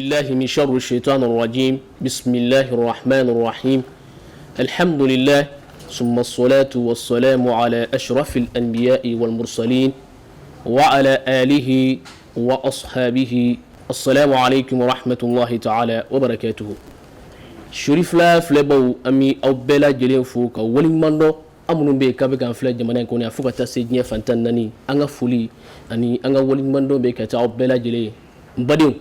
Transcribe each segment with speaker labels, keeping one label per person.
Speaker 1: بالله من شر الشيطان الرجيم بسم الله الرحمن الرحيم الحمد لله ثم الصلاة والسلام على أشرف الأنبياء والمرسلين وعلى آله وأصحابه السلام عليكم ورحمة الله تعالى وبركاته Cherifla filɛbaw, an bɛ aw bɛɛ lajɛlen fo ka waleɲuman dɔn. An minnu bɛ yen k'a bɛ k'an filɛ jamana in kɔnɔ yan fo ka taa se diɲɛ fan 14, an ka foli ani an ka waleɲuman dɔn bɛ ka taa aw bɛɛ lajɛlen ye. N badenw,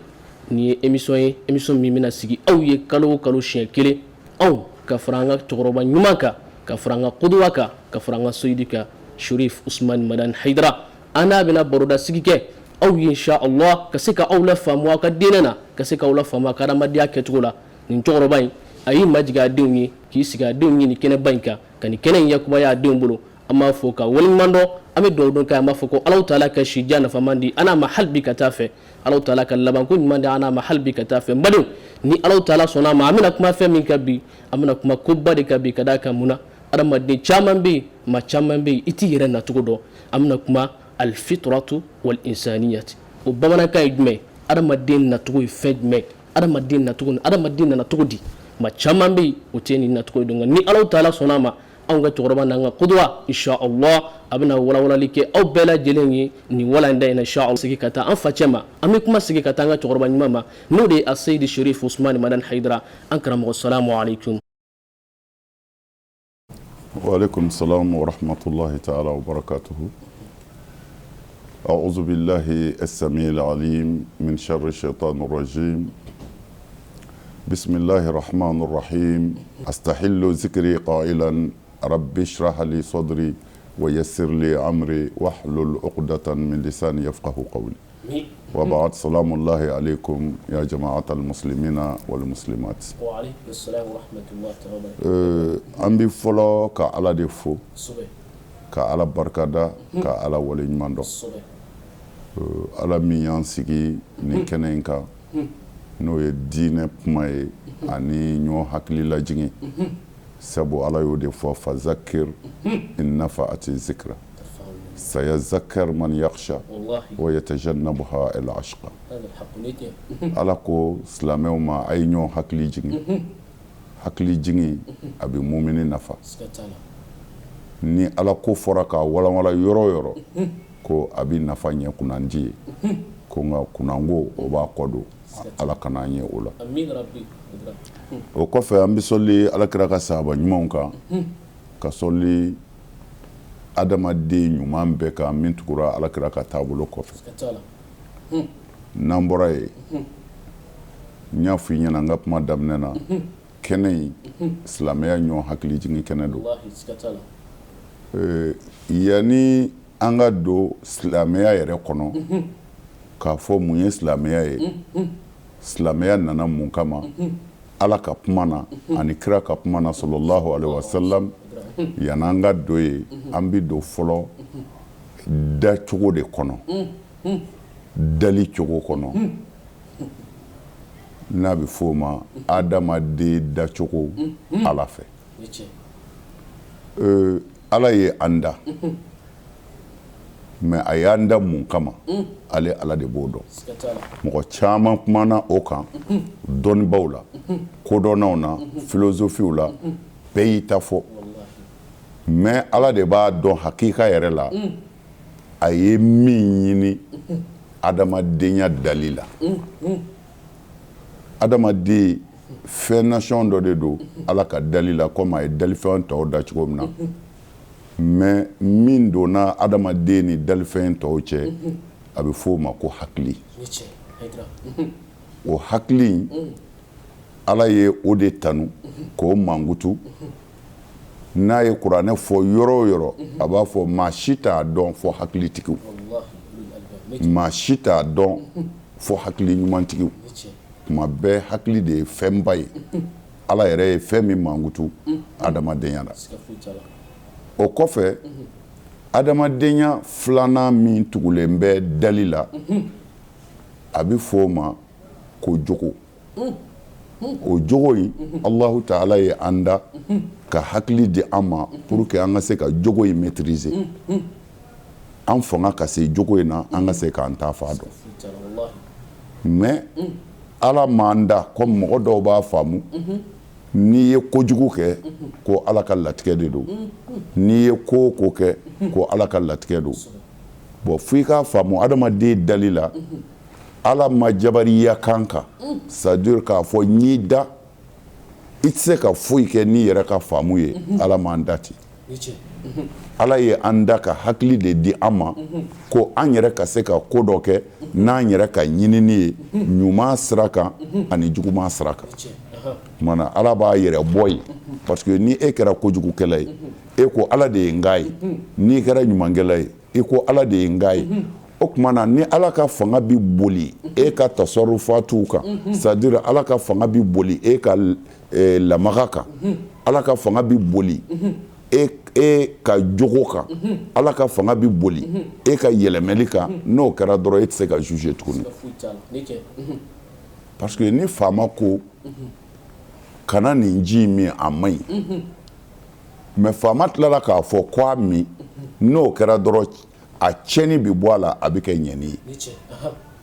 Speaker 1: nin ye émission ye, émission min bɛna sigi aw ye kalo o kalo siɲɛ kelen, anw ka fara an ka cɛkɔrɔba ɲuman kan, ka fara an ka kodowa kan, ka fara an ka soyidi kan, Cherif Ousmane Madani Haidara. An n'a bɛna baroda sigi kɛ aw ye insha Allah, ka se ka aw la faamu aw ka diinɛ na, ka se k'aw la faamu aw ka adamadenya kɛcogo la. Nin cɛkɔrɔba in, a y'i majigin a denw ye, k'i sigi a denw ye nin kɛnɛba in kan, ka nin kɛnɛ in yakubaya a denw bolo. An b'a fɔ ka waleɲuman dɔn, an bɛ dugawu don kɛ. An b'a fɔ ko Alahu taala ka si jan nafaman di an n'a ma hali bi ka taa fɛ. Alahu taala ka labanko ɲuman di an n'a ma hali bi ka taa fɛ. N badenw, ni Alahu taala sɔnna a ma, an bɛna kuma fɛn min kan bi, an bɛna kuma koba de kan bi, ka d'a kan mun na adamaden caman bɛ yen, maa caman bɛ yen, i t'i yɛrɛ nacogo dɔn. An bɛna kuma alfitratu wal insaniyati. O bamanankan ye jumɛn? Adamaden nacogo ye fɛn jumɛn? Adamaden nacogo, adamaden nana cogo di? Maa caman bɛ yen, o tɛ nin nacogo dɔn. Ni Alahu taala sɔnna a ma, anw ka cɛkɔrɔba n'an ka kodowa, insha Allah, a bɛna walawalali kɛ aw bɛɛ lajɛlen ye nin walanda in na, insha Allah. Sigi ka taa an facɛ ma, an bɛ kuma sigi ka taa an ka cɛkɔrɔba ɲuman ma, n'o de ye Aseyidi Cherif Ousmane Madani Haidara. An karamɔgɔ, salamu aleykum.
Speaker 2: وعليكم السلام ورحمة الله تعالى وبركاته. أعوذ بالله السميع العليم من شر الشيطان الرجيم. بسم الله الرحمن الرحيم. أستحل ذكري قائلا: رب اشرح لي صدري ويسر لي أمري واحلل عقدة من لساني يفقه قولي. وبعد، سلام الله عليكم يا جماعة المسلمين والمسلمات.
Speaker 1: وعليكم السلام ورحمة الله وبركاته.
Speaker 2: An bɛ fɔlɔ ka Ala de fo, ka Ala barikada, ka Ala waleɲuman dɔn, Ala min y'an sigi nin kɛnɛ in kan, n'o ye diinɛ kuma ye ani ɲɔgɔn hakili lajigin, sabu Ala y'o de fɔ: فذكر إن نفعت الذكرى سيذكر من يخشى ويتجنبها الأشقى. Ala ko silamɛw ma: a ye ɲɔgɔn hakili jigin. Hakili jigin, a bɛ mumini nafa. Ni Ala ko fɔra k'a walawala yɔrɔ o yɔrɔ, ko a bɛ nafa ɲɛ kunnandi ye, ko nka kunnango, o b'a kɔ don. Ala kana an ye o la. O kɔfɛ, an bɛ sɔli Ala kira ka sahaba ɲumanw kan, ka sɔli adamaden ɲuman bɛɛ kan min tugura Ala kira ka taabolo kɔfɛ. N'an bɔra yen, n y'a fɔ i ɲɛna n ka kuma daminɛ na, kɛnɛ in, silamɛya ɲɔgɔn hakili jigin kɛnɛ don. Yanni an ka don silamɛya yɛrɛ kɔnɔ, k'a fɔ mun ye silamɛya ye, silamɛya nana mun kama, Ala ka kuma na ani kira ka kuma na, صلى الله عليه وسلم, yanni an ka don yen, an bɛ don fɔlɔ dacogo de kɔnɔ, dali cogo kɔnɔ, n'a bɛ f'o ma adamaden dacogo Ala fɛ. Ala ye an da, mais a y'an da mun kama, ale Ala de b'o dɔn. Mɔgɔ caman kumana o kan dɔnnibaw la, kodɔnnaw na, philosophew la, bɛɛ y'i ta fɔ. Mais Ala de b'a dɔn hakika yɛrɛ la a ye min ɲini adamadenya dali la. Adamaden fɛn nasɔn dɔ de don Ala ka dali la, komi a ye dalifɛn tɔw da cogo min na. Mais min donna adamaden ni dalifɛn tɔw cɛ, a bɛ f'o ma ko hakili. O hakili in, Ala ye o de tanu k'o mankutu. N'a ye kuranɛ fɔ yɔrɔ o yɔrɔ, a b'a fɔ maa si t'a dɔn fɔ hakilitigiw, maa si t'a dɔn fɔ hakili ɲumantigiw. Tuma bɛɛ hakili de ye fɛnba ye, Ala yɛrɛ ye fɛn min mankutu adamadenya la. O kɔfɛ, adamadenya filanan min tugulen bɛ dali la, a bɛ fɔ o ma ko jogo. O jogo in, Alahu taala ye an da ka hakili di an ma pour que an ka se ka jogo in maîtriser, an fanga ka se jogo in na, an ka se k'an ta fa dɔn. Mais Ala m'an da comme mɔgɔ dɔw b'a faamu, n'i ye kojugu kɛ ko Ala ka latigɛ de don, n'i ye ko o ko kɛ ko Ala ka latigɛ don. Bon, fo i k'a faamu, adamaden dali la, Ala ma jabariya kan kan, c'est à dire k'a fɔ n y'i da, i tɛ se ka foyi kɛ n'i yɛrɛ ka faamu ye. Ala m'an da ten. Ala ye an da ka hakili de di an ma ko an yɛrɛ ka se ka ko dɔ kɛ n'an yɛrɛ ka ɲinini ye, ɲuman sira kan ani juguman sira kan. Tuma na Ala b'a yɛrɛ bɔ yen, parce que ni e kɛra kojugukɛla ye, e ko Ala de ye n k'a ye. N'i kɛra ɲumankɛla ye, i ko Ala de ye n k'a ye. O tuma na, ni Ala ka fanga bi boli e ka tasarufatuw kan, c'est à dire Ala ka fanga bi boli e ka lamaga kan, Ala ka fanga bi boli e ka jogo kan, Ala ka fanga bi boli e ka yɛlɛmɛli kan, n'o kɛra dɔrɔn, e tɛ se ka juger tuguni. Parce que ni faama ko kana nin ji min, a man ɲi, mais faama tilala k'a fɔ ko a min, n'o kɛra dɔrɔn, a tiɲɛni bɛ bɔ a la, a bɛ kɛ ɲɛni ye.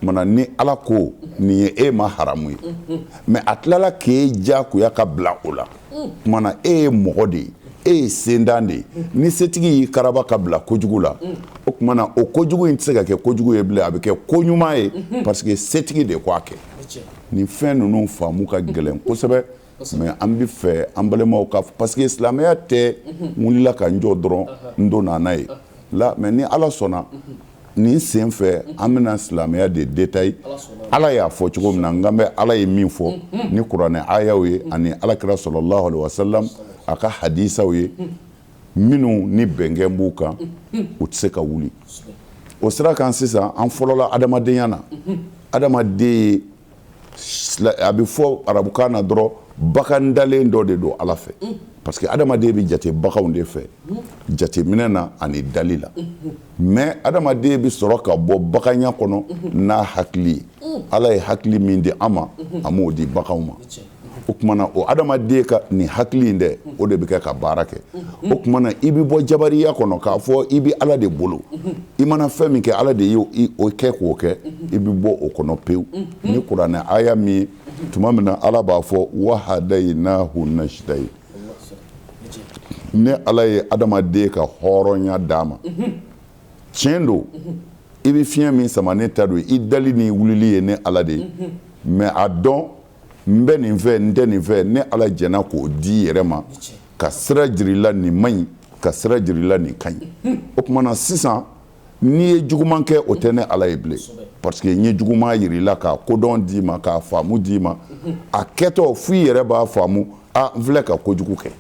Speaker 2: Mana ni Ala ko nin ye e ma haramu ye, mais a tilala k'e diyagoya ka bila o la, kumana e ye mɔgɔ de ye, e ye sendan de ye. Ni setigi y'i karaba ka bila kojugu la, o tuma na o kojugu in tɛ se ka kɛ kojugu ye bilen, a bɛ kɛ ko ɲuman ye, parce que setigi de ko a kɛ. Nin fɛn ninnu faamu ka gɛlɛn kosɛbɛ, mais an bɛ fɛ an balimaw ka, parce que silamɛya tɛ n wulila ka n jɔ dɔrɔn n don n'a ye la. Mais ni Ala sɔnna, nin sen fɛ, an bɛna silamɛya de détail, Ala y'a fɔ cogo min na, n kan bɛ Ala ye min fɔ ni kuranɛ ayaw ye ani Alakira sallallahu alaihi wasallam a ka hadisaw ye, minnu ni bɛnkɛn b'u kan, u tɛ se ka wuli o sira kan. Sisan, an fɔlɔla adamadenya na, adamaden ye, a bɛ fɔ arabukan na dɔrɔn, bagan dalen dɔ de don Ala fɛ, parce que adamaden bɛ jate baganw de fɛ jateminɛ na ani dali la. Mais adamaden bɛ sɔrɔ ka bɔ baganya kɔnɔ n'a hakili ye. Ala ye hakili min di an ma, a m'o di baganw ma. O tuma na, o adamaden ka nin hakili in dɛ, o de bɛ kɛ ka baara kɛ. O tuma na, i bɛ bɔ jabariya kɔnɔ k'a fɔ i bɛ Ala de bolo, i mana fɛn min kɛ, Ala de ye o kɛ k'o kɛ. I bɛ bɔ o kɔnɔ pewu ni kuranɛ aya min, tuma min na Ala b'a fɔ wahadayinahu najdayi. Ne Ala ye adamaden ka hɔrɔnya d'a ma. Tiɲɛ don, i bɛ fiɲɛ min sama, ne ta don. I dali ni wulili ye ne Ala de ye. Mais a dɔn, n bɛ nin fɛ, n tɛ nin fɛ, ne Ala jɛnna k'o di i yɛrɛ ma, ka sira jira i la, nin man ɲi, ka sira jira i la, nin ka ɲi. O tuma na sisan, n'i ye juguman kɛ, o tɛ ne Ala ye bilen, parce que n ye juguman yira i la, k'a kodɔn d'i ma, k'a faamu d'i ma. A kɛtɔ fo i yɛrɛ b'a faamu, a n filɛ ka kojugu kɛ.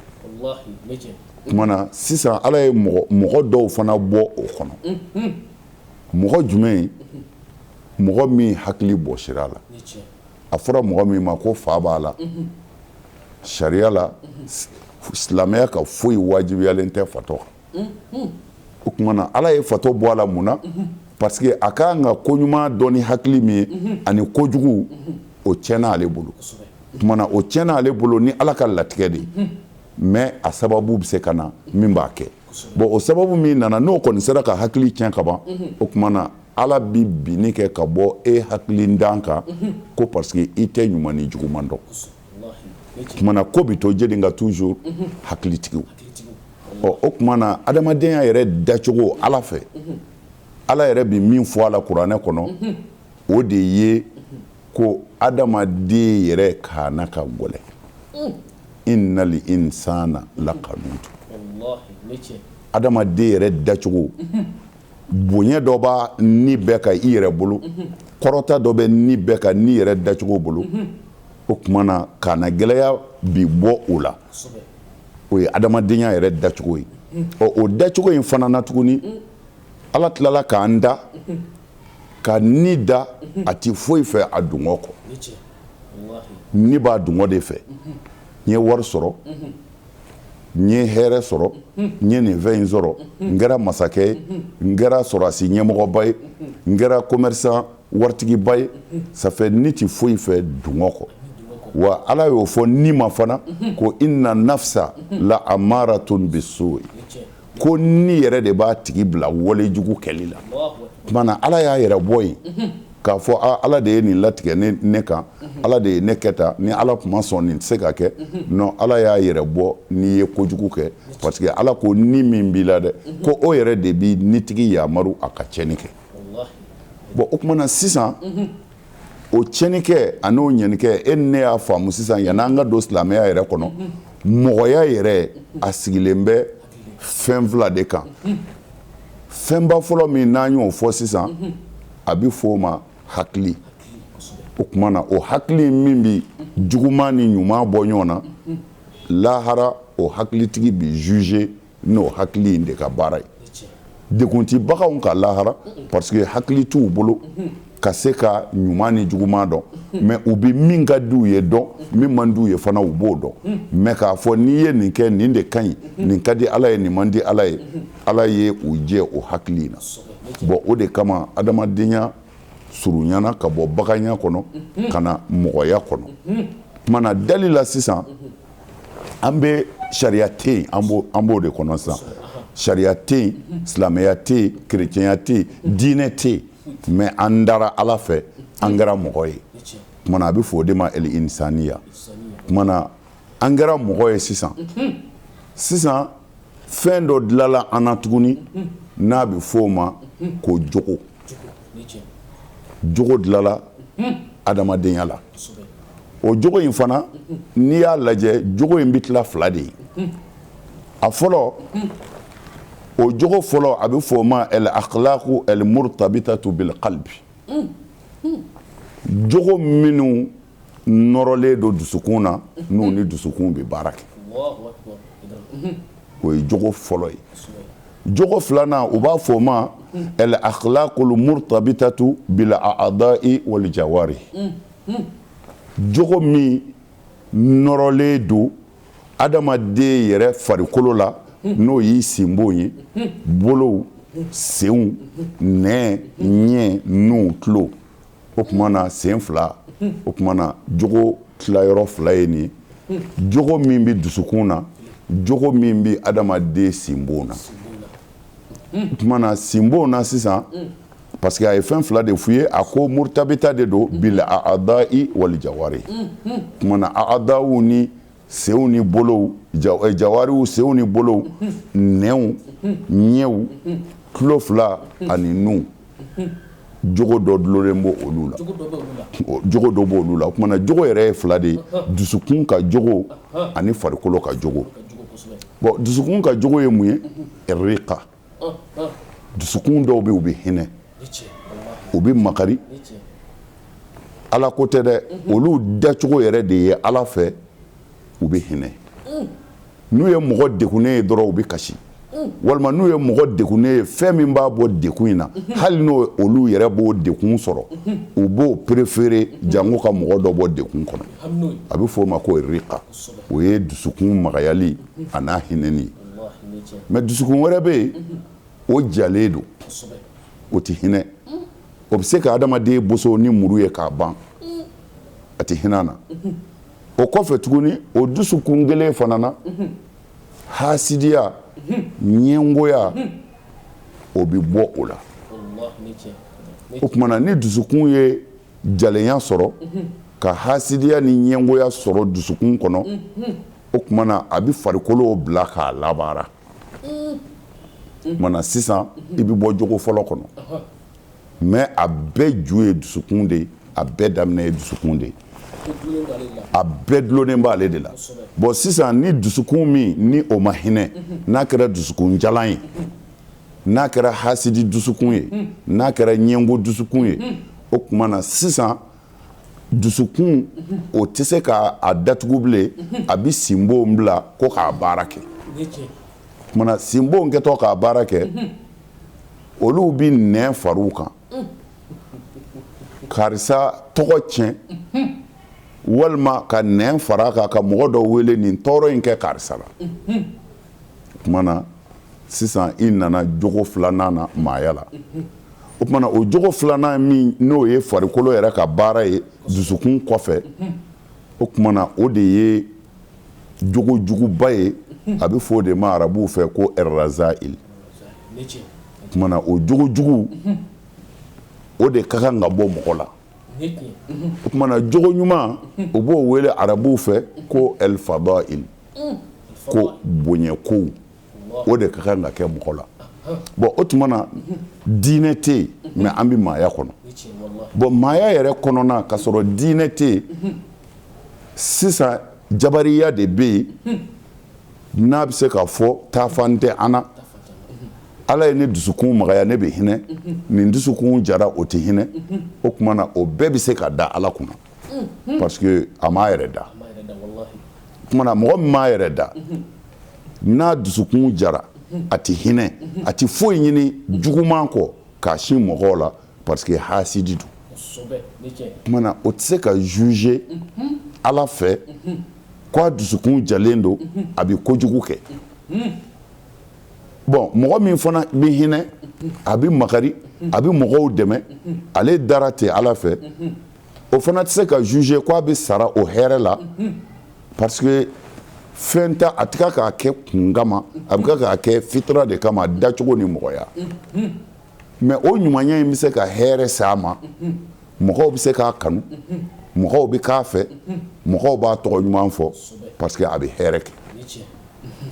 Speaker 2: Tuma na sisan, Ala ye mɔgɔ dɔw fana bɔ o kɔnɔ. Mɔgɔ jumɛn? Mɔgɔ min hakili bɔsira la, a fɔra mɔgɔ min ma ko fa b'a la. Sariya la, silamɛya ka foyi wajibiyalen tɛ fatɔ kan. O tuma na, Ala ye fatɔ bɔ a la. Mun na? Parce que a ka kan ka ko ɲuman dɔn ni hakili min ye ani kojugu, o tiɲɛna ale bolo. Tuma na o tiɲɛna ale bolo ni Ala ka latigɛ de ye, mais a sababu bɛ se ka na min b'a kɛ. Bon, o sababu min nana, n'o kɔni sera ka hakili tiɲɛ ka ban, o tuma na Ala bi binni kɛ ka bɔ e hakilidan kan ko parce que i tɛ ɲuman ni juguman dɔn. Tuma na ko bi to jeli ka toujours hakilitigiw. Ɔ, o tuma na, adamadenya yɛrɛ dacogo Ala fɛ, Ala yɛrɛ bi min fɔ a la kuranɛ kɔnɔ, o de ye ko adamaden yɛrɛ kana ka gɛlɛn, innal insana lakanutu. Adamaden yɛrɛ dacogo, bonya dɔ b'a ni bɛɛ ka i yɛrɛ bolo, kɔrɔta dɔ bɛ ni bɛɛ ka ni yɛrɛ dacogo bolo. O tuma na, kana gɛlɛya bi bɔ o la, o ye adamadenya yɛrɛ dacogo ye. Ɔ, o dacogo in fana na tuguni, Ala tilala k'an da ka ni da, a ti foyi fɛ a dungɔ kɔ. Ni b'a dungɔ de fɛ. N ye wari sɔrɔ, n ye hɛrɛ sɔrɔ, n ye nin fɛn in sɔrɔ, n kɛra masakɛ ye, n kɛra sɔrɔdasi ɲɛmɔgɔba ye, n kɛra commerçant waritigiba ye, ça fait ni ti foyi fɛ dungɔ kɔ. Wa Ala y'o fɔ ni ma fana ko inna nafsa la amaratun bisu'i, ko ni yɛrɛ de b'a tigi bila walejugu kɛli la. Tuma na, Ala y'a yɛrɛ bɔ yen. K'a fɔ Ala de ye nin latigɛ ne kan, Ala de ye ne kɛ tan, ni Ala tun ma sɔn nin tɛ se ka kɛ. Non, Ala y'a yɛrɛ bɔ n'i ye kojugu kɛ, parce que Ala ko ni min b'i la dɛ, ko o yɛrɛ de b'i nitigi yamaru a ka tiɲɛni kɛ. Bon, o tuma na sisan, o tiɲɛni kɛ an'o ɲɛni kɛ, e ni ne y'a faamu sisan, yan'an ka don silamɛya yɛrɛ kɔnɔ, mɔgɔya yɛrɛ a sigilen bɛ fɛn fila de kan. Fɛnba fɔlɔ min n'an y'o fɔ sisan, a bɛ fɔ o ma hakili. O tuma na, o hakili min bɛ juguman ni ɲuman bɔ ɲɔgɔn na, lahara o hakilitigi bɛ juger n'o hakili in de ka baara ye. Degun tɛ baganw kan lahara, parce que hakili t'u bolo ka se ka ɲuman ni juguman dɔn, mais u bɛ min ka di u ye dɔn, min man di u ye fana u b'o dɔn. Mais k'a fɔ n'i ye nin kɛ, nin de ka ɲi, nin ka di Ala ye, nin man di Ala ye, Ala ye u jɛ o hakili in na. Bon, o de kama adamadenya surunyana ka bɔ baganya kɔnɔ ka na mɔgɔya kɔnɔ. Tuma na dali la sisan, an bɛ sariya tɛ yen, an b'o de kɔnɔ sisan. Sariya tɛ yen, silamɛya tɛ yen, kerecɛnya tɛ yen, diinɛ tɛ yen, mais an dara Ala fɛ, an kɛra mɔgɔ ye. Tuma na a bɛ fɔ o de ma el insaniya. Tuma na an kɛra mɔgɔ ye sisan. Sisan fɛn dɔ dilala an na tuguni n'a bɛ fɔ o ma ko jogo. Jogo dilala adamadenya la. O jogo in fana, n'i y'a lajɛ, jogo in bɛ tila fila de ye. A fɔlɔ, o jogo fɔlɔ, a bɛ fɔ o ma el akhlaqu el murtabitatu bil qalbi, jogo minnu nɔrɔlen don dusukun na, n'u ni dusukun bɛ baara kɛ, o ye jogo fɔlɔ ye. Jogo filanan, u b'a fɔ o ma el akhlaqul murtabitatu bil a'da'i wal jawari, jogo min nɔrɔlen don adamaden yɛrɛ farikolo la, n'o y'i sinbon ye, bolow, senw, nɛn, ɲɛ, nun, tulo. O tuma na sen fila, o tuma na jogo tilayɔrɔ fila ye nin ye: jogo min bɛ dusukun na, jogo min bɛ adamaden sinbon na. O tuma na sinbon na sisan, parce que a ye fɛn fila de f'u ye, a ko murtabita de don bil a'da'i wal jawari. Tuma na a'da'u ni senw ni bolow, jawariw, senw ni bolow, nɛnw, ɲɛw, tulo fila ani nun, jogo dɔ dulonnen b'o olu la, jogo dɔ b'olu la. O tuma na jogo yɛrɛ ye fila de ye: dusukun ka jogo ani farikolo ka jogo. Bon, dusukun ka jogo ye mun ye? Riqa. Dusukun dɔw bɛ yen, u bɛ hinɛ, u bɛ makari. Ala ko tɛ dɛ, olu dacogo yɛrɛ de ye Ala fɛ, u bɛ hinɛ. N'u ye mɔgɔ degunnen ye dɔrɔn, u bɛ kasi, walima n'u ye mɔgɔ degunnen ye, fɛn min b'a bɔ degun in na, hali n'o olu yɛrɛ b'o degun sɔrɔ, u b'o préférer jango ka mɔgɔ dɔ bɔ degun kɔnɔ. A bɛ fɔ o ma ko riqa. O ye dusukun magayali a n'a hinɛni. Mais dusukun wɛrɛ bɛ yen, o jalen don, o tɛ hinɛ. O bɛ se ka adamaden boso ni muru ye k'a ban, a tɛ hinɛ na. O kɔfɛ tuguni, o dusukun kelen fana na, hasidiya, ɲɛngoya, o bɛ bɔ o la. O tuma na ni dusukun ye jalenya sɔrɔ, ka hasidiya ni ɲɛngoya sɔrɔ dusukun kɔnɔ, o tuma na a bɛ farikolo bila k'a labaara. O tuma na sisan i bɛ bɔ jogo fɔlɔ kɔnɔ, mais a bɛɛ ju ye dusukun de ye, a bɛɛ daminɛ ye dusukun de ye, a bɛɛ dulonnen b'ale de la. Bon, sisan ni dusukun min ni o ma hinɛ, n'a kɛra dusukun jalan ye, n'a kɛra hasidi dusukun ye, n'a kɛra ɲɛngo dusukun ye, o tuma na sisan dusukun o tɛ se k'a datugu bilen, a bɛ sinbon bila ko k'a baara kɛ. O tuma na sinbon kɛtɔ k'a baara kɛ, olu bɛ nɛn far'u kan, karisa tɔgɔ tiɲɛ, walima ka nɛn fara kan ka mɔgɔ dɔ wele nin tɔɔrɔ in kɛ karisa la. O tuma na sisan i nana jogo filanan na maaya la. O tuma na o jogo filanan min n'o ye farikolo yɛrɛ ka baara ye dusukun kɔfɛ, o tuma na o de ye jogo juguba ye, a bɛ fɔ o de ma arabuw fɛ ko errazail. O tuma na o jogo jugu O de ka kan ka bɔ mɔgɔ la. O tuma na, jogo ɲuman, u b'o wele arabuw fɛ ko el fadail, ko bonya kow. O de ka kan ka kɛ mɔgɔ la. Bon, o tuma na, diinɛ tɛ yen, mais an bɛ maaya kɔnɔ. Bon, maaya yɛrɛ kɔnɔna, ka sɔrɔ diinɛ tɛ yen, sisan jabariya de bɛ yen, n'a bɛ se k'a fɔ taafan tɛ an na. Ala ye ne dusukun magaya, ne bɛ hinɛ. Nin dusukun jara, o tɛ hinɛ. O tuma na, o bɛɛ bɛ se ka da Ala kunna, parce que a m'a yɛrɛ da. O tuma na, mɔgɔ min m'a yɛrɛ da, n'a dusukun jara, a tɛ hinɛ, a tɛ foyi ɲini juguman kɔ k'a sin mɔgɔw la, parce que hasidi don. O tuma na, o tɛ se ka juger Ala fɛ ko a dusukun jalen don, a bɛ kojugu kɛ. Bon, mɔgɔ min fana bɛ hinɛ, a bɛ makari, a bɛ mɔgɔw dɛmɛ, ale dara ten Ala fɛ, o fana tɛ se ka juger ko a bɛ sara o hɛrɛ la, parce que fɛn ta a tɛ k'a kɛ kun kama, a bɛ k'a kɛ fitra de kama, dacogo ni mɔgɔya. Mais o ɲumanya in bɛ se ka hɛrɛ s'a ma, mɔgɔw bɛ se k'a kanu, mɔgɔw bɛ k'a fɛ, mɔgɔw b'a tɔgɔ ɲuman fɔ, parce que a bɛ hɛrɛ kɛ.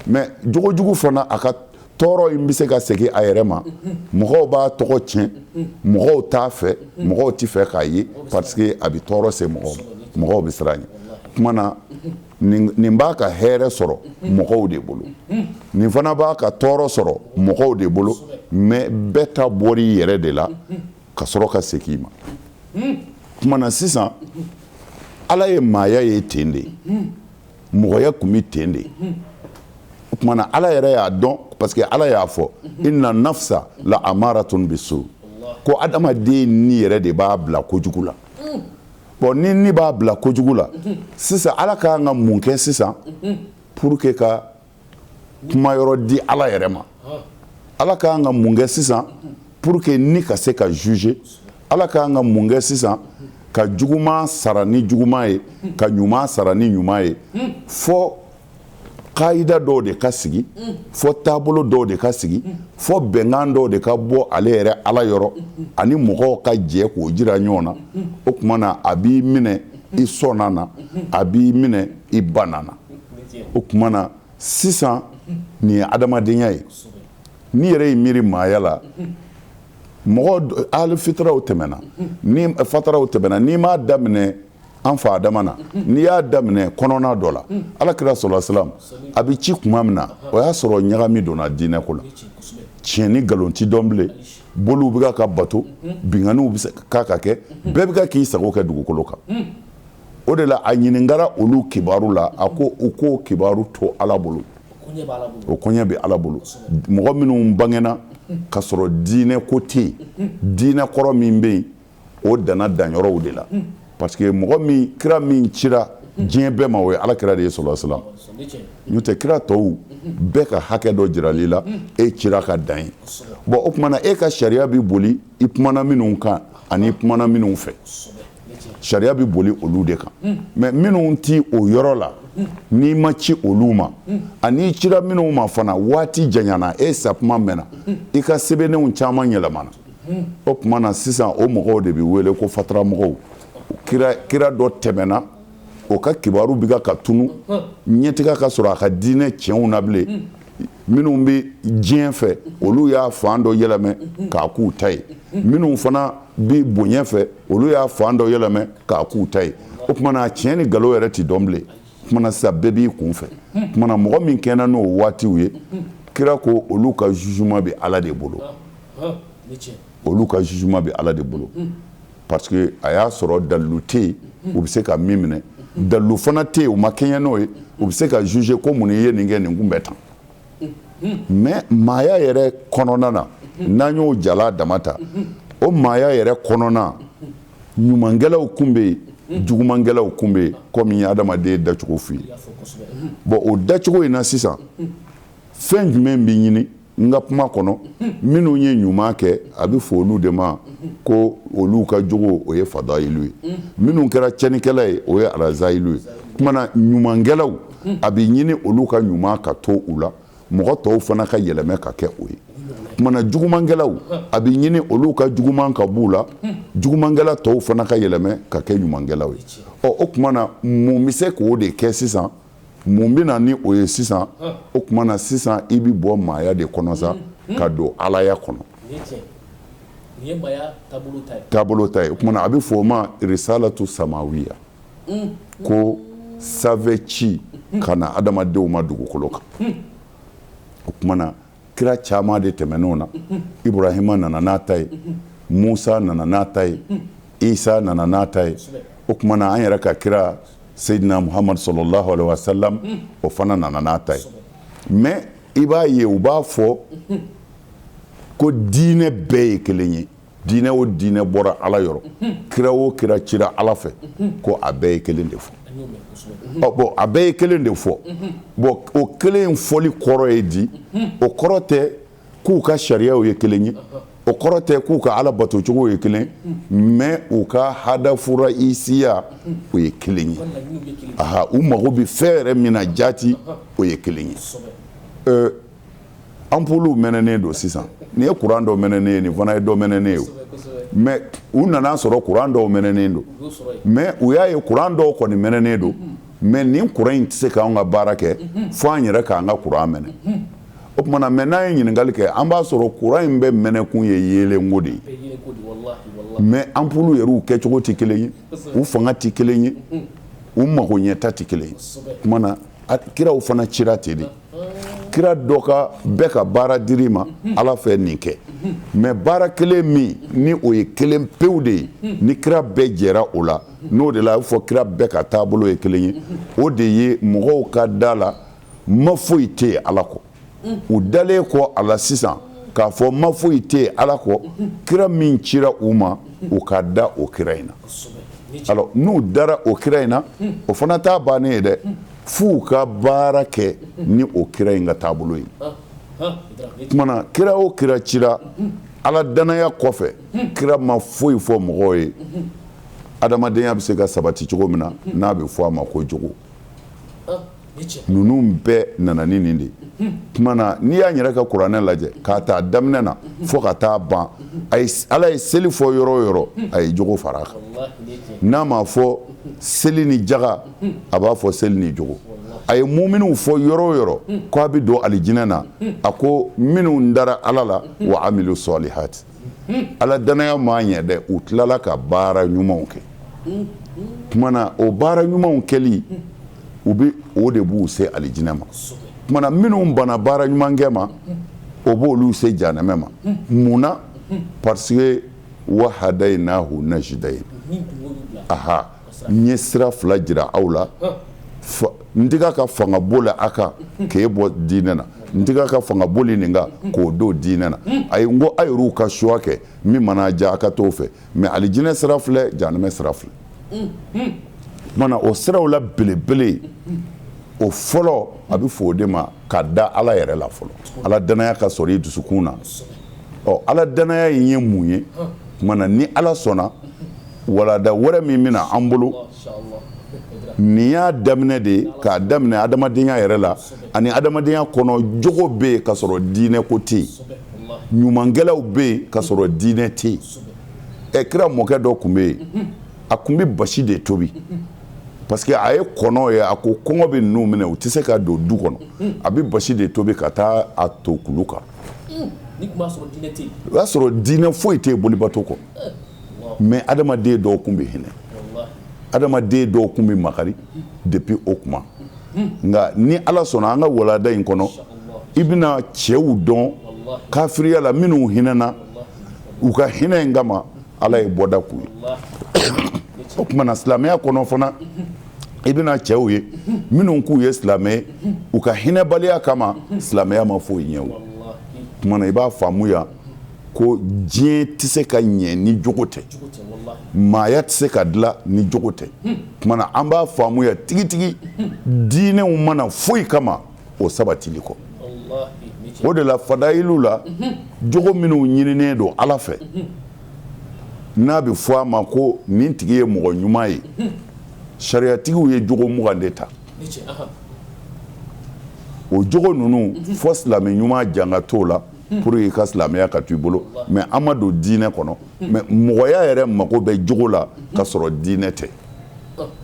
Speaker 2: Mais jogojugu fana, a ka tɔɔrɔ in bɛ se ka segin a yɛrɛ ma, mɔgɔw b'a tɔgɔ tiɲɛ, mɔgɔw t'a fɛ, mɔgɔw tɛ fɛ k'a ye, parce que a bɛ tɔɔrɔ se mɔgɔw ma, mɔgɔw bɛ siran ɲɛ. Tuma na, nin b'a ka hɛrɛ sɔrɔ mɔgɔw de bolo, nin fana b'a ka tɔɔrɔ sɔrɔ mɔgɔw de bolo. Mais bɛɛ ta bɔr'i yɛrɛ de la ka sɔrɔ ka segin i ma. Tuma na sisan, Ala ye maaya ye ten de, mɔgɔya tun bɛ ten de. O tuma na, Ala yɛrɛ y'a dɔn, parce que Ala y'a fɔ: inna nafsa la amaratun bisu, ko adamaden ni yɛrɛ de b'a bila kojugu la. Bon, ni b'a bila kojugu la sisan, Ala ka kan ka mun kɛ sisan pour que ka kuma yɔrɔ di Ala yɛrɛ ma? Ala ka kan ka mun kɛ sisan pour que ni ka se ka juger? Ala ka kan ka mun kɛ sisan ka juguman sara ni juguman ye, ka ɲuman sara ni ɲuman ye? Fɔ kayida dɔw de ka sigi, fɔ taabolo dɔw de ka sigi, fɔ bɛnkan dɔw de ka bɔ ale yɛrɛ Ala yɔrɔ ani mɔgɔw ka jɛ k'o jira ɲɔgɔn na. O tuma na, a b'i minɛ i sɔnna na, a b'i minɛ i banna na. O tuma na sisan, nin ye adamadenya ye. N'i yɛrɛ y'i miiri maaya la, mɔgɔ ali fitiraw tɛmɛna ni fataraw tɛmɛna, n'i m'a daminɛ an fa Adama na, n'i y'a daminɛ kɔnɔna dɔ la, Ala kira sɔrɔ salam, a bɛ ci tuma min na, o y'a sɔrɔ ɲagami donna diinɛ ko la, tiɲɛ ni nkalon ti dɔn bilen, boliw bɛ ka bato, binkanniw bɛ se ka kɛ, bɛɛ bɛ ka k'i sago kɛ dugukolo kan. O de la, a ɲininkara olu kibaru la, a ko u k'o kibaru to Ala bolo, o koɲɛ bɛ Ala bolo. Mɔgɔ minnu bangena ka sɔrɔ diinɛ ko tɛ yen, diinɛ kɔrɔ min bɛ yen, o danna danyɔrɔw de la, parce que mɔgɔ min, kira min cira diɲɛ bɛɛ ma, o ye Ala kira de ye sɔrɔ salam. N'o tɛ, kira tɔw bɛɛ ka hakɛ dɔ jirali la, e cira ka dan ye. Bon, o tuma na, e ka sariya bɛ boli i kumana minnu kan ani i kumana minnu fɛ, sariya bɛ boli olu de kan. Mais minnu ti o yɔrɔ la, n'i ma ci olu ma, ani i cira minnu ma fana, waati janyana, e sakuma mɛnna, i ka sɛbɛnnenw caman yɛlɛmana. O tuma na sisan, o mɔgɔw de bɛ wele ko fataramɔgɔw. Kira dɔ tɛmɛna, o ka kibaru bɛ ka tunu, ɲɛtiga ka sɔrɔ a ka diinɛ tiɲɛw na bilen. Minnu bɛ diɲɛ fɛ, olu y'a fan dɔ yɛlɛmɛ k'a k'u ta ye. Minnu fana bɛ bonya fɛ, olu y'a fan dɔ yɛlɛmɛ k'a k'u ta ye. O tuma na, tiɲɛ ni nkalon yɛrɛ ti dɔn bilen. O tuma na sisan, bɛɛ b'i kun fɛ. O tuma na, mɔgɔ min kɛnɛ n'o waatiw ye, kira ko olu ka jugement bɛ Ala de bolo, olu ka jugement bɛ Ala de bolo, parce que a y'a sɔrɔ dalilu tɛ yen, u bɛ se ka min minɛ, dalilu fana tɛ yen, u ma kɛɲɛ n'o ye, u bɛ se ka juger ko mun ye nin kɛ, nin kun bɛ tan. Mais maaya yɛrɛ kɔnɔna na, n'an y'o jala dama ta, o maaya yɛrɛ kɔnɔna, ɲumankɛlaw kun bɛ yen, jugumankɛlaw kun bɛ yen, komi n ye adamaden dacogo f'i ye. Bon, o dacogo in na sisan, fɛn jumɛn bɛ ɲini n ka kuma kɔnɔ? Minnu ye ɲuman kɛ, a bɛ fɔ olu de ma ko olu ka jogo, o ye fadayilu ye. Minnu kɛra tiɲɛnikɛla ye, o ye arazayilu ye. Tuma na, ɲumankɛlaw, a bɛ ɲini olu ka ɲuman ka to u la, mɔgɔ tɔw fana ka yɛlɛmɛ ka kɛ o ye. Tuma na jugumankɛlaw, a bɛ ɲini olu ka juguman ka b'u la, jugumankɛla tɔw fana ka yɛlɛmɛ ka kɛ ɲumankɛlaw ye. Ɔ, o tuma na, mun bɛ se k'o de kɛ sisan? Mun bɛ na ni o ye sisan? O tuma na sisan, i bɛ bɔ maaya de kɔnɔ sa ka don alaya kɔnɔ. Taabolo ta ye. O tuma na, a bɛ fɔ o ma risalatu samawiya, ko sanfɛ ci ka na adamadenw ma dugukolo kan. O tuma na, kira caman de tɛmɛn'o na. Ibrahima nana n'a ta ye, Musa nana n'a ta ye, Isa nana n'a ta ye. O tuma na, an yɛrɛ ka kira Seyidina Muhamadu sɔlɔlahu alehi wasalam, o fana nana n'a ta ye. Mais i b'a ye, u b'a fɔ ko diinɛ bɛɛ ye kelen ye. Diinɛ o diinɛ bɔra Ala yɔrɔ, kira o kira cira Ala fɛ, ko a bɛɛ ye kelen de fɔ. Ɔ bon, a bɛɛ ye kelen de fɔ. Bon, o kelen in fɔli kɔrɔ ye di? O kɔrɔ tɛ k'u ka sariyaw ye kelen ye, o kɔrɔ tɛ k'u ka Ala batocogo ye kelen, mais u ka hadafu raisiya, o ye kelen ye. Aha, u mago bɛ fɛn yɛrɛ min na jaati, o ye kelen ye. Anpuluw mɛnɛnen don sisan. Nin ye kuran dɔ mɛnɛnen ye, nin fana ye dɔ mɛnɛnen ye. Mais u nana sɔrɔ kuran dɔw mɛnɛnen don, mais u y'a ye kuran dɔw kɔni mɛnɛnen don, mais nin kuran in tɛ se k'anw ka baara kɛ fo an yɛrɛ k'an ka kuran mɛnɛ. O tuma na, mais n'an ye ɲininkali kɛ, an b'a sɔrɔ kuran in bɛɛ mɛnɛkun ye yeelenko de ye. Mais anpulu yɛrɛw kɛcogo tɛ kelen ye, u fanga tɛ kelen ye, u mago ɲɛta tɛ kelen ye. O tuma na, kiraw fana cira ten de. Kira dɔ ka bɛɛ ka baara dir'i ma Ala fɛ nin kɛ, mais baara kelen min ni o ye kelen pewu de ye, ni kira bɛɛ jɛra o la, n'o de la a bɛ fɔ kira bɛɛ ka taabolo ye kelen ye, o de ye mɔgɔw ka da la ma foyi tɛ yen Ala kɔ. U dalen kɔ a la sisan k'a fɔ ma foyi tɛ yen Ala kɔ, kira min cira u ma, u ka da o kira in na. Alors, n'u dara o kira in na, o fana t'a bannen ye dɛ, f'u ka baara kɛ ni o kira in ka taabolo ye. Tuma na, kira o kira cira, Ala danaya kɔfɛ, kira ma foyi fɔ mɔgɔw ye adamadenya bɛ se ka sabati cogo min na, n'a bɛ fɔ a ma ko jogo. Ninnu bɛɛ nana ni nin de ye. Tuma na, n'i y'a yɛrɛ ka kuranɛ lajɛ k'a ta daminɛ na fo ka taa ban, Ala ye seli fɔ yɔrɔ o yɔrɔ, a ye jogo fara a kan. N'a m'a fɔ seli ni jaga, a b'a fɔ seli ni jogo. A ye muminw fɔ yɔrɔ o yɔrɔ ko a bɛ don alijinɛ na, a ko minnu dara Ala la, wa amilu sɔlihati. Ala danaya m'a ɲɛ dɛ, u tilala ka baara ɲumanw kɛ. Tuma na, o baara ɲumanw kɛli, u bɛ o de b'u se alijinɛ ma. Tuma na, minnu banna baara ɲumankɛ ma, o b'olu se janɛmɛ ma. Mun na? Parce que wa hadayinahu najidayin. Aha, n ye sira fila jira aw la. N tɛ ka fanga boli a kan k'e bɔ diinɛ na, n tɛ ka fanga boli nin kan k'o don diinɛ na. Ayi, n ko a yɛrɛw ka choix kɛ, min mana diya a ka t'o fɛ, mais alijinɛ sira filɛ, janɛmɛ sira filɛ. Tuma na, o siraw la belebele, o fɔlɔ, a bɛ fɔ o de ma ka da Ala yɛrɛ la fɔlɔ. Ala danaya ka sɔrɔ i dusukun na. Ɔ, Ala danaya in ye mun ye? Tuma na, ni Ala sɔnna, walada wɛrɛ min bɛna an bolo, nin y'a daminɛ de ye, k'a daminɛ adamadenya yɛrɛ la ani adamadenya kɔnɔ jogo bɛ yen ka sɔrɔ diinɛ ko tɛ yen, ɲumankɛlaw bɛ yen ka sɔrɔ diinɛ tɛ yen. Ɛ, kira mɔkɛ dɔ tun bɛ yen, a tun bɛ basi de tobi, parce que a ye kɔnɔ ye, a ko kɔngɔ bɛ ninnu minɛ, u tɛ se ka don du kɔnɔ. A bɛ basi de tobi ka taa a to kulu kan. O y'a sɔrɔ diinɛ foyi tɛ yen bolibato kɔ, mais adamaden dɔw tun bɛ hinɛ, adamaden dɔw tun bɛ makari depuis o tuma. Nka ni Ala sɔnna, an ka walada in kɔnɔ, i bɛna cɛw dɔn kafiriya la minnu hinɛna. U ka hinɛ in kama, Ala ye bɔda k'u ye. O tuma na, silamɛya kɔnɔ fana, i bɛna cɛw ye minnu k'u ye silamɛ ye, u ka hinɛbaliya kama, silamɛya ma foyi ɲɛ. O tuma na, i b'a faamu yan ko diɲɛ tɛ se ka ɲɛ ni jogo tɛ, maaya tɛ se ka dilan ni jogo tɛ. Tuma na, an b'a faamu yan tigitigi, diinɛw ma na foyi kama o sabatili kɔ. O de la, fadayilu la, jogo minnu ɲininen don Ala fɛ, n'a bɛ fɔ a ma ko nin tigi ye mɔgɔ ɲuman ye, sariyatigiw ye jogo 20 de ta. O jogo ninnu, fɔ silamɛ ɲuman janga t'o la. pour i ka silamɛya ka to i bolo, mais an ma don diinɛ kɔnɔ. Mais mɔgɔya yɛrɛ mago bɛ jogo la ka sɔrɔ diinɛ tɛ,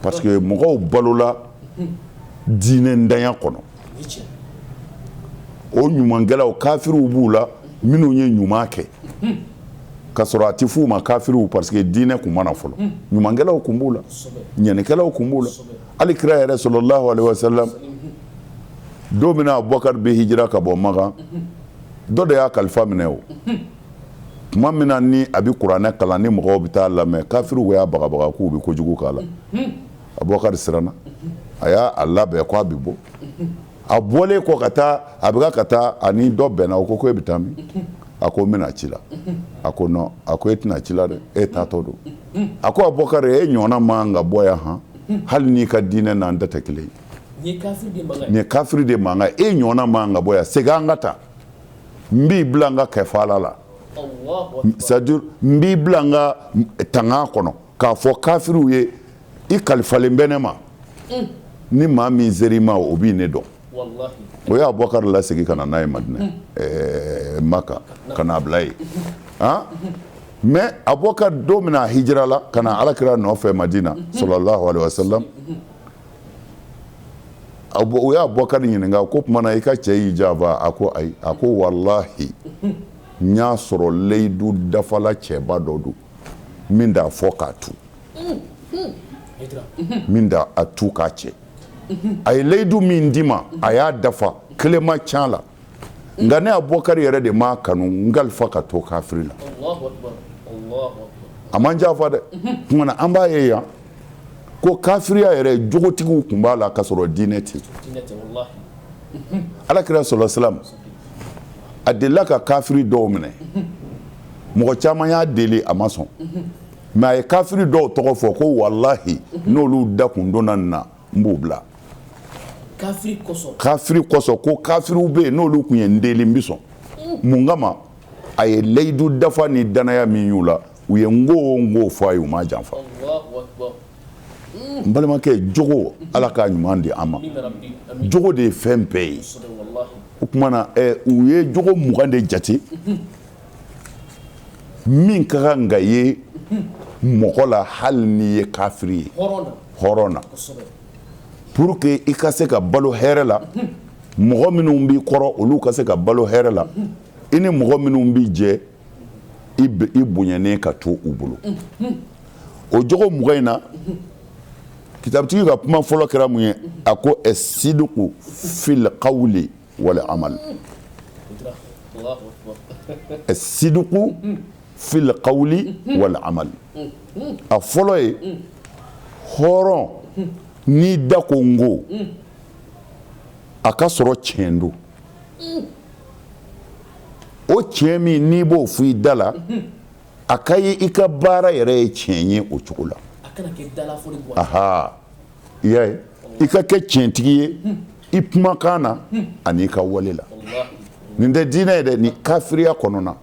Speaker 2: parce que mɔgɔw balola diinɛ ntanya kɔnɔ. O ɲumankɛlaw, kafiriw b'u la minnu ye ɲuman kɛ ka sɔrɔ a tɛ f'u ma kafiriw, parce que diinɛ kun ma na fɔlɔ. Ɲumankɛlaw kun b'u la, ɲɛnikɛlaw kun b'u la. Hali kira yɛrɛ sallallahu alaihi wasallam, don min na Abubakar bɛ hijira ka bɔ Makan, dɔ de y'a kalifa minɛ. O tuma min na ni a bɛ kuranɛ kalan, ni mɔgɔw bɛ taa lamɛn, kafiriw y'a bagabaga k'u bɛ kojugu k'a la. Abubakar siranna, a y'a labɛn k'a bɛ bɔ. A bɔlen kɔ ka taa, a bɛ ka taa, ani dɔ bɛnna. O ko ko e bɛ taa min? A ko n bɛna ci la. A ko non, a ko e tɛna ci la dɛ, e taatɔ don. A ko Abubakar, e ɲɔgɔnna man ka bɔ yan han, hali n'i ka diinɛ n'an ta tɛ kelen ye. Nin ye kafiri de mankan, e ɲɔgɔnna man ka bɔ yan. Segin, an ka taa, n b'i bila n ka kɛfala la, c'est à dire n b'i bila n ka tanga kɔnɔ k'a fɔ kafiriw ye i kalifalen bɛ ne ma. Ni maa min ser'i ma, o b'i ne dɔn. O ye Abubakar lasegin ka na n'a ye Madinɛ, Maka, ka n'a bila yen. Han, mais Abubakar, don min na a hijira la ka na alakira nɔfɛ Madina sallallahu alaihi wasallam, o ye Abubakar ɲininka ko tuma na i ka cɛ y'i janfa? A ko ayi. A ko walahi, n y'a sɔrɔ layidu dafala cɛba dɔ don min t'a fɔ k'a tu, min t'a a tu k'a cɛ. A ye layidu min di ma, a y'a dafa, kelen ma can la. Nka ne Abubakar yɛrɛ de m'a kanu n kalifa ka to kafiri la. A man janfa dɛ. Tuma na an b'a ye yan ko kafiriya yɛrɛ, jogotigiw tun b'a la ka sɔrɔ diinɛ tɛ. Alakira sallallahu alaihi wasallam, a delila ka kafiri dɔw minɛ. Mɔgɔ caman y'a deli, a ma sɔn. Mais a ye kafiri dɔw tɔgɔ fɔ ko walahi, n'olu da kun donna nin na, n b'u bila. Kafiri kosɔn, ko kafiriw bɛ yen, n'olu tun ye n deli, n bɛ sɔn. Mun kama? A ye layidu dafa ni danaya min y'u la, u ye n ko o n ko fɔ a ye, u m'a janfa. N balimakɛ, jogo, Ala k'a ɲuman di an ma. Jogo de ye fɛn bɛɛ ye. O tuma na u ye jogo 20 de jate min ka kan ka ye mɔgɔ la, hali n'i ye kafiri ye, hɔrɔn na, pour que i ka se ka balo hɛrɛ la, mɔgɔ minnu b'i kɔrɔ, olu ka se ka balo hɛrɛ la, i ni mɔgɔ minnu b'i jɛ, i bonyanen ka to u bolo. O jogo 20 in na, kitabutigi ka kuma fɔlɔ kɛra mun ye? A ko asiduku fil qawli wal amal. Asiduku fil qawli wal amal. A fɔlɔ ye, hɔrɔn n'i da ko n ko, a ka sɔrɔ tiɲɛ don. O tiɲɛ min n'i b'o fɔ i da la, a ka ye i ka baara yɛrɛ ye tiɲɛ ye o cogo la. Aha, i y'a ye, i ka kɛ tiɲɛtigi ye i kumakan na ani i ka wale la. Nin tɛ diinɛ ye dɛ, nin kafiriya kɔnɔna.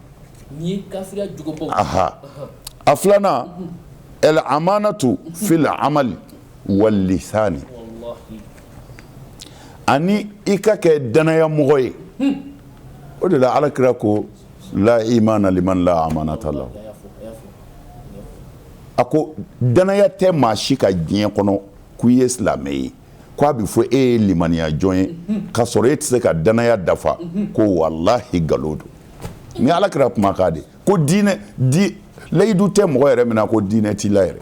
Speaker 2: Aha, a filanan, el amanatu fil amali wal lisani, ani i ka kɛ danaya mɔgɔ ye. O de la Ala kira ko la imana liman la amanata lahu. A ko danaya tɛ maa si ka diɲɛ kɔnɔ k'i ye silamɛ ye, k'a bɛ fɔ e ye limaniya jɔn ye, k'a sɔrɔ e tɛ se ka danaya dafa, ko walahi nkalon don. Ni Ala kira kumakan de ko diinɛ di layidu tɛ mɔgɔ yɛrɛ min na, ko diinɛ t'i la yɛrɛ.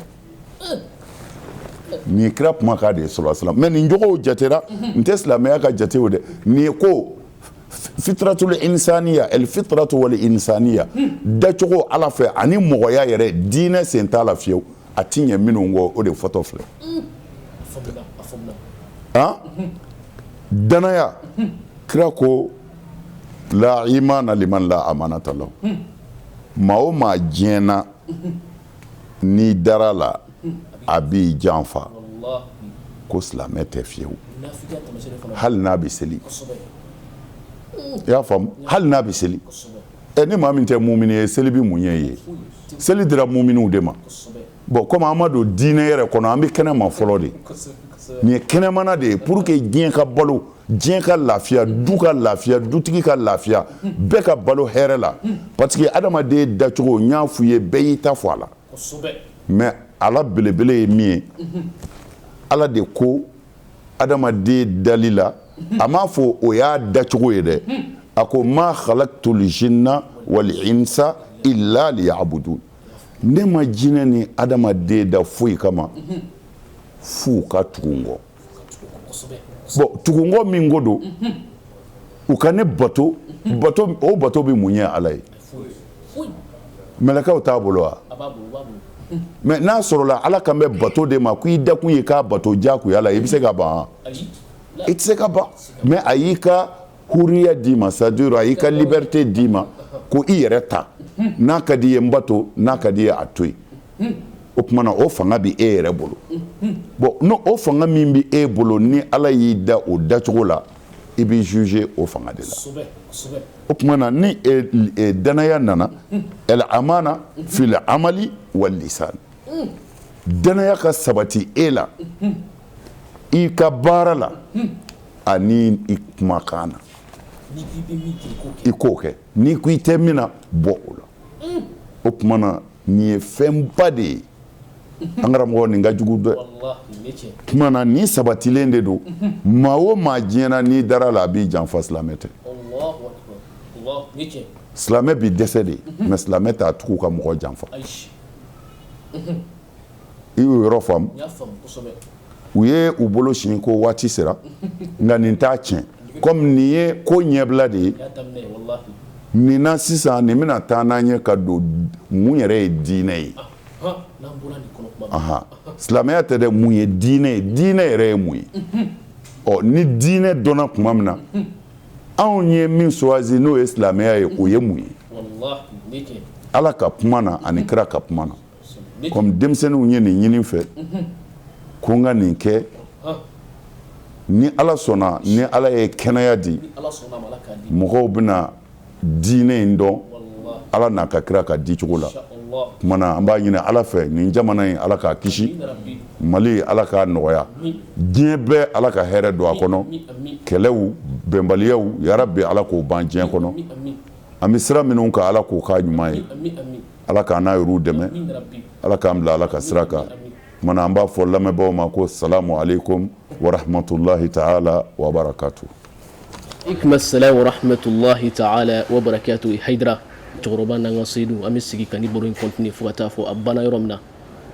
Speaker 2: Nin ye kira kumakan de ye sallallahu alaihi wasallam. Mais nin jogow jatera, n tɛ silamɛya ka jate o dɛ. Nin ye ko fitratul insaniya, el fitratu wal insaniya, dacogo Ala fɛ ani mɔgɔya yɛrɛ, diinɛ sen t'a la fiyewu. A ti ɲɛ minnu kɔ, o de fɔtɔ filɛ. Han, danaya, kira ko la imana liman la amanata lahu. Maa o maa diɲɛ na, n'i dara la, a b'i janfa, ko silamɛ tɛ fiyewu, hali n'a bɛ seli. I y'a faamu? Hali n'a bɛ seli. Ɛ, ni maa min tɛ mumini ye, seli bɛ mun ɲɛ i ye? Seli dira muminiw de ma. Bon, komi an ma don diinɛ yɛrɛ kɔnɔ, an bɛ kɛnɛ ma fɔlɔ de. Nin ye kɛnɛmana de ye pour que diɲɛ ka balo, diɲɛ ka lafiya, du ka lafiya, dutigi ka lafiya, bɛɛ ka balo hɛrɛ la. Parce que adamaden dacogo, n y'a f'u ye, bɛɛ y'i ta fɔ a la. Mais ala belebele ye min ye, Ala de ko adamaden dali la, a m'a fɔ o y'a dacogo ye dɛ. A ko ma khalaqtul jinna wal insa illa liya'budun. Ne ma jinɛ ni adamaden da foyi kama f'u ka tugu n kɔ. Bon, tugu n kɔ min ko don, u ka ne bato, bato o bato bɛ mun ɲɛ Ala ye? Mɛlɛkɛw t'a bolo wa? Mais n'a sɔrɔla Ala kan bɛ bato de ma, ko i dakun ye k'a bato diyagoya la, i bɛ se ka ban? I tɛ se ka ban. Mais a y'i ka huriya d'i ma, c'est à dire a y'i ka liberté d'i ma, ko i yɛrɛ ta, n'a ka di i ye n bato, n'a ka di i ye a to yen. O tuma na, o fanga bɛ e yɛrɛ bolo. Bon, n'o o fanga min bɛ e bolo, ni Ala y'i da o dacogo la, i bɛ juger o fanga de la. O tuma na, ni danaya nana, el amana fil amali wal lisan, danaya ka sabati e la i ka baara la ani i kumakan na. I k'o kɛ, n'i ko i tɛ min na, bɔ o la. O tuma na, nin ye fɛnba de ye, an karamɔgɔ, nin ka jugu dɛ. Tuma na, nin sabatilen de don. Maa o maa diɲɛ na, n'i dara la, a b'i janfa. Silamɛ tɛ, silamɛ b'i dɛsɛ de, mais silamɛ t'a tugu ka mɔgɔ janfa. I y'o yɔrɔ faamu? U ye u bolo sin ko waati sera, nka nin t'a tiɲɛ. Comme nin ye ko ɲɛbila de ye nin na sisan, nin bɛna taa n'an ye ka don mun yɛrɛ ye diinɛ ye. Silamɛya tɛ dɛ, mun ye diinɛ ye? Diinɛ yɛrɛ ye mun ye? Ɔ, ni diinɛ dɔnna tuma min na, anw ye min choisi, n'o ye silamɛya ye, o ye mun ye Ala ka kuma na ani kira ka kuma na? Comme denmisɛnninw ye nin ɲini fɛ ko n ka nin kɛ, ni Ala sɔnna, ni Ala ye kɛnɛya di, mɔgɔw bɛna diinɛ in dɔn Ala n'a ka kira ka di cogo la. Tuma na, an b'a ɲini Ala fɛ, nin jamana in, Ala k'a kisi. Mali, Ala k'a nɔgɔya. Diɲɛ bɛɛ, Ala ka hɛrɛ don a kɔnɔ. Kɛlɛw, bɛnbaliyaw, yarabi Ala k'o ban diɲɛ kɔnɔ. An bɛ sira minnu kan, Ala k'o k'a ɲuman ye. Ala k'an n'a yɛrɛw dɛmɛ, Ala k'an bila Ala ka sira kan. Tuma na, an b'a fɔ lamɛnbaaw ma ko salamu aleykum wa rahmatulahi ta'ala wa barakatu.
Speaker 1: Aleykum assalam wa rahmatulahi ta'ala wa barakatu. Hayidara cɛkɔrɔba n'an ka seyidu, an bɛ sigi ka ni baro in continuer fo ka taa fɔ a banna yɔrɔ min na.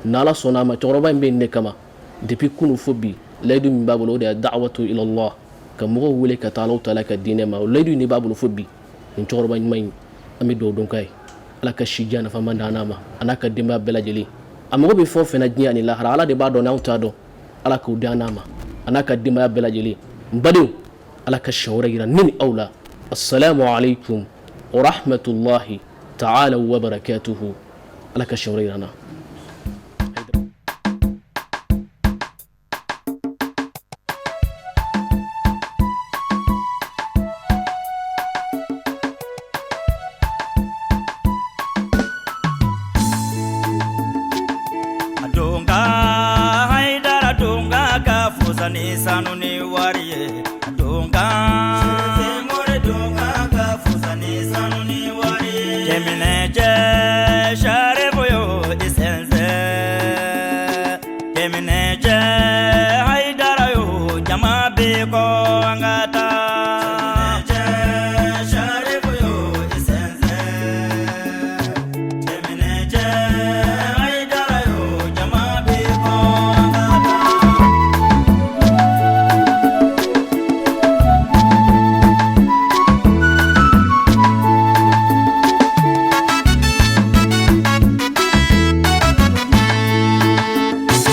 Speaker 1: N'Ala sɔnna a ma, cɛkɔrɔba in bɛ nin de kama depuis kunu fo bi. Layidu min b'a bolo, o de ye da'watu ilallah, ka mɔgɔw wele ka taa Alahu taala ka diinɛ ma. O layidu in de b'a bolo fo bi. Nin cɛkɔrɔba ɲuman in, an bɛ dugawu don k'a ye, Ala ka si jan nafama d'an n'a ma, a n'a ka denbaya bɛɛ lajɛlen. A mago bɛ fɛn o fɛn na diɲɛ ani lahara, Ala de b'a dɔn, n'anw t'a dɔn. Ala k'o d'an n'a ma, a n'a ka denbaya bɛɛ lajɛlen. N badenw, Ala ka siɲɛ wɛrɛ yira ne ni aw la. Assalamu alaikum wa rahmatullahi ta'ala wa barakatuhu. Ala ka siɲɛ wɛrɛ yira an na.
Speaker 3: Ni sanu ni wari ye donka more donka ka fusa ni sanu ni wari ye kɛmɛ cɛ sare boyo isense kɛmɛ cɛ Hayidara yo jama bɛ ko an ka